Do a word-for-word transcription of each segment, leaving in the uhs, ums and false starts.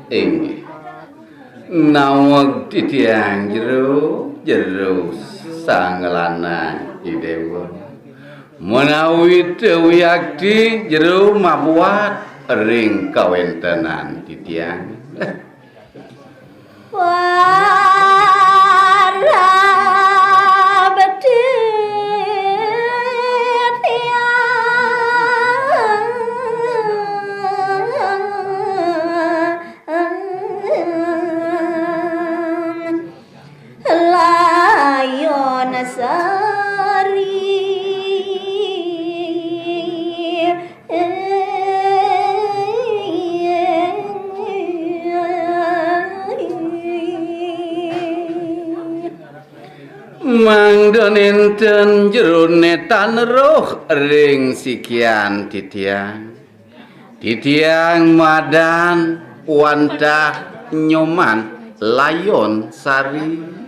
Inggih. Naweg titiang jero, jero sang lanang Idéwa. Menawi teu wiakti jero mabuat ring kawéntenan titiang. Mangda nénten jeroné tan roh ring sikian titiang. Titiang madan wantah Nyoman Layon Sari.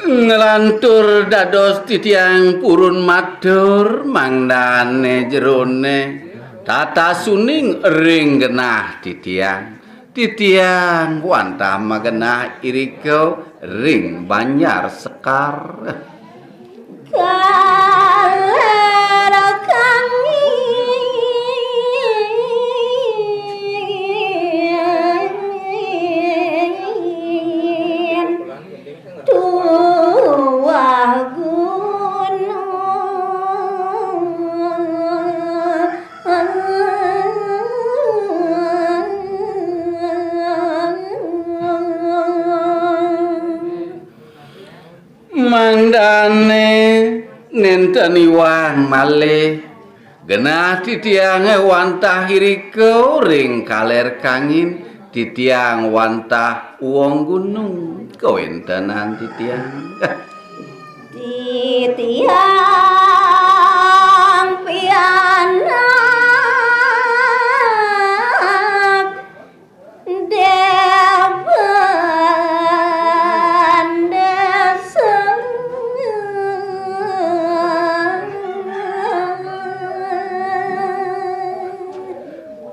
Nglantur dados titiang purun matur, mangdané jeroné tatas uning ring genah titiang. Titiang wantah magenah irika ring Banjar Sekar. Mangdané nénten iwang malih. Genah titiangé wantah irika ring kalér kangin, titiang wantah wong gunung kawéntenan titiang. Titiang pianak Déwan Désa.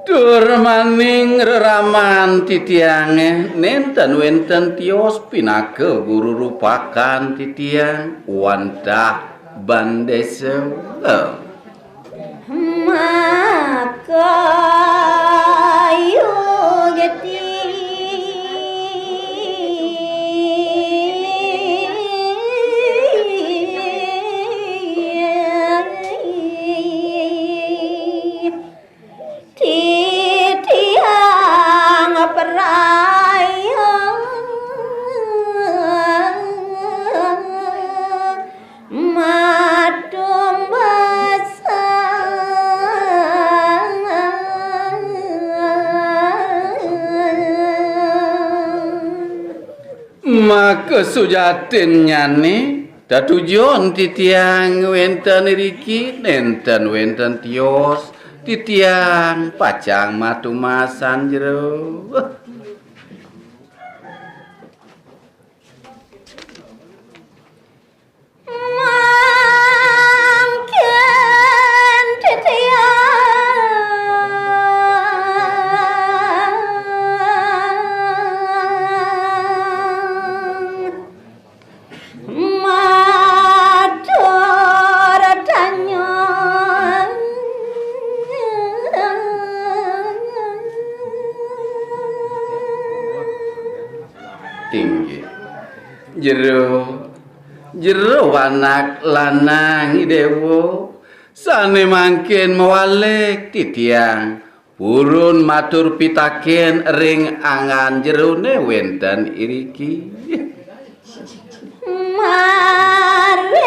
Tur maning reraman titiangé nénten wénten tios pinaka guru rupakan titiang wantah bandésa. Maka yukti titiang praya matumbasa. Maka sujatinnyané, tetujon titiang wénten iriki, nénten wénten tios, titiang pacang matumasan jero. Mangkin titiang madu Inggih. Jero, jero anak lanang Idéwa, sané mangkin mawalik titiang purun matur pitakén ring anggan jeroné wénten iriki. Maring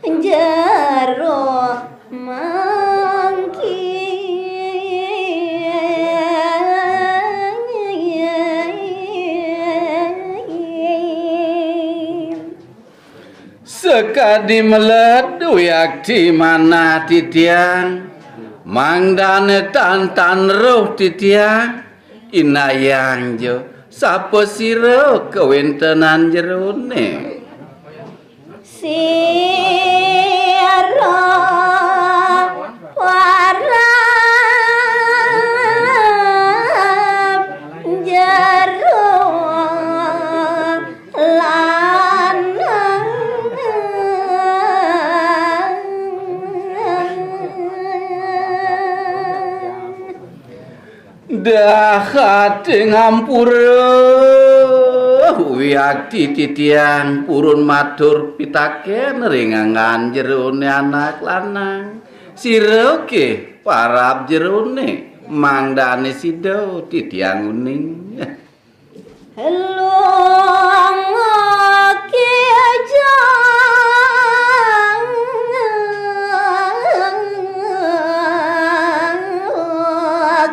indik jero mangkin. Sakadi meled wiakti manah titiang, mangdané tan-tan roh titiang, indayang ja, sapasira kawéntenan jeroné. Sira parab jero lanang. Dahat ngampura, wiakti titiang purun matur pitakén ring anggan jeroné anak lanang. Sira ké parab jeroné, mangdané sida titiang uning. Lunga kijang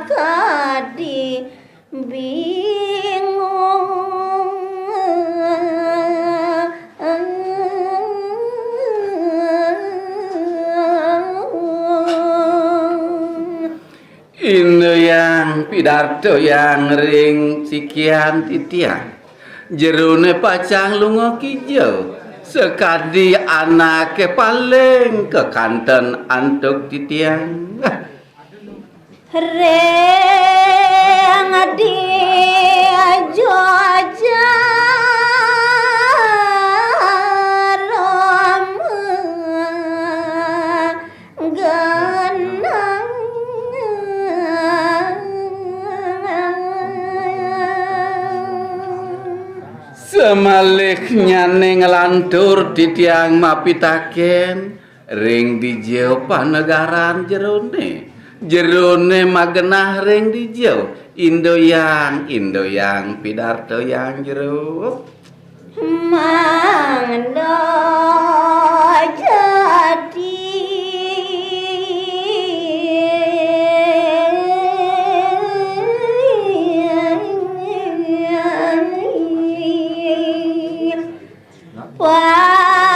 kadi bingung. Indayang pidartayang ring sikian titiang. Jeroné pacang lunga kija, sakadi anaké paling kakanten antuk titiang. Ring dija Rama genang. Samalihnyané nglantur titiang mapitakén, ring dija panegaran jeroné. Jeroné magenah ring dija, indayang, indayang pidartayang jero. Mangda jadi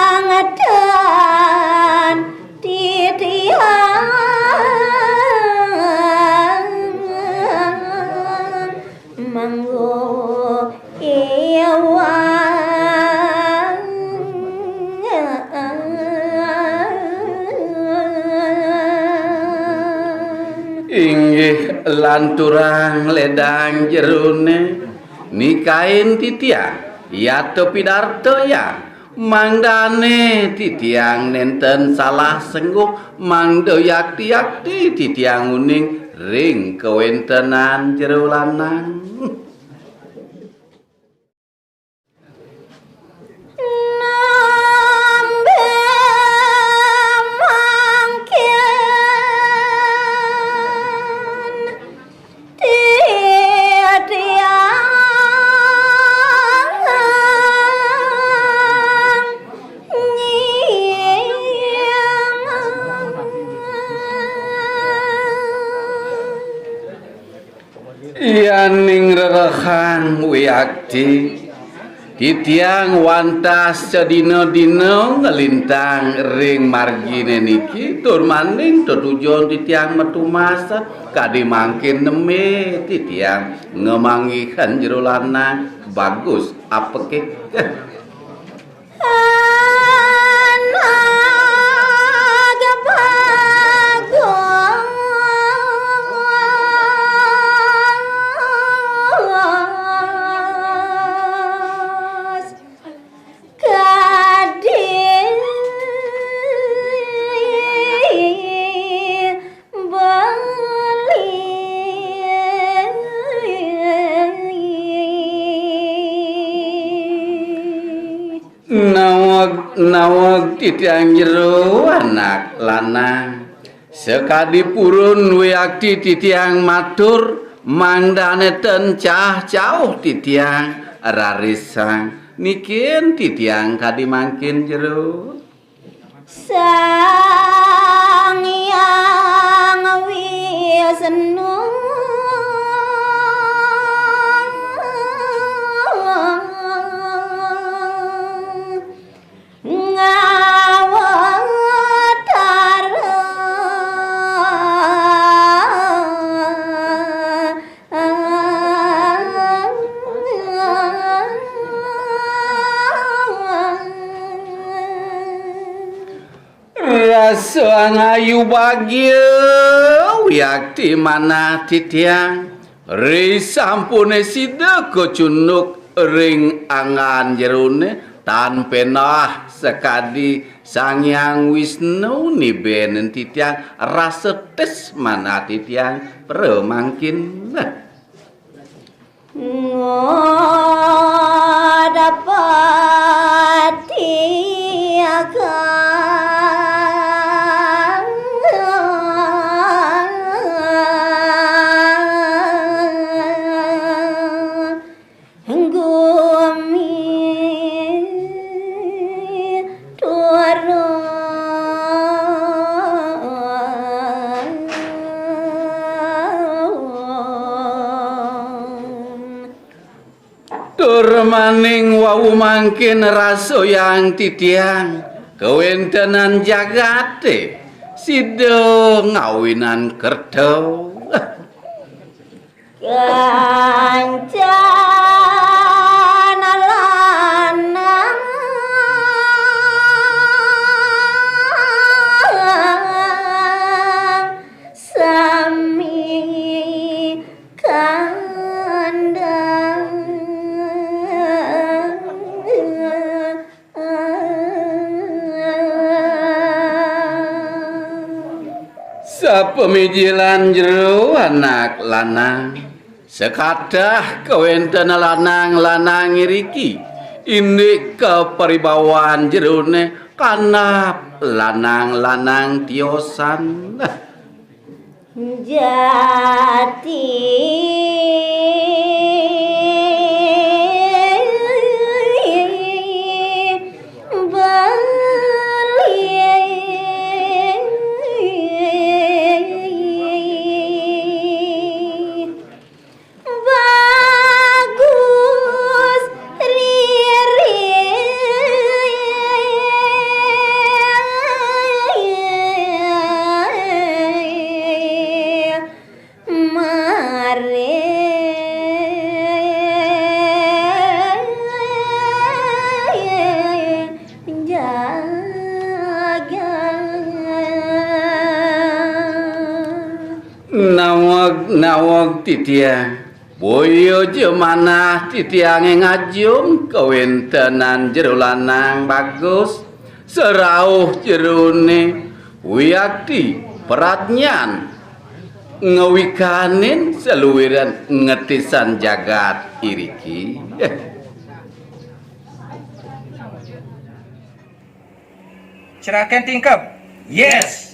pangdan titiang manggo iwang. Inggih lanturang ledang jeroné, nikain titiang, yata pidartayang, mangdané titiang nénten salah sengguh, mangda yakti-yakti titiang uning ring kawéntenan jero lanang. Nembé mangkin titiang nyiang. Yaning rerehang wiakti, titiang wantah sadina-dina nglintang ring marginé niki, tur maning tetujon titiang matumas, kadi mangkin nembé titiang ngamanggihin jero lanang bagus apekik. Anak bagus. Kadi Naweg titiang jero anak lanang. Sakadi purun wiakti titiang matur, mangdane ten cah-cauh titiang rarisang. Nikin titiang kadi mangkin jero. Sang Hyang Wisnu ngawatara. Rasa ngayu bagia wiakti manah titiang, ri sampune sida kacunduk ring anggan jerone, tan penah sakadi Sang Hyang Wisnu nibenin titiang, rasa tis manah titiang pramangkin. Ngodapati agang gumi turun. Tur maning wau mangkin rasayang titiang kawentenan jagate sida ngawinan kerta. Kancana lanang sami kandang. Sapamijilan jero anak lanang, sakatah kawenten lanang-lanang iriki, indik kapribawan jerone kanap lanang-lanang tiosan. Jati beli bagus riri. Mare jaga. Naweg, naweg titiang. Boya ja manah titiange ngajum kawentenan jero lanang bagus, sarauh jerone wiakti pradnyan ngawikanin saluiran ngetisan jagat iriki. Cerakan tingkep. Yes.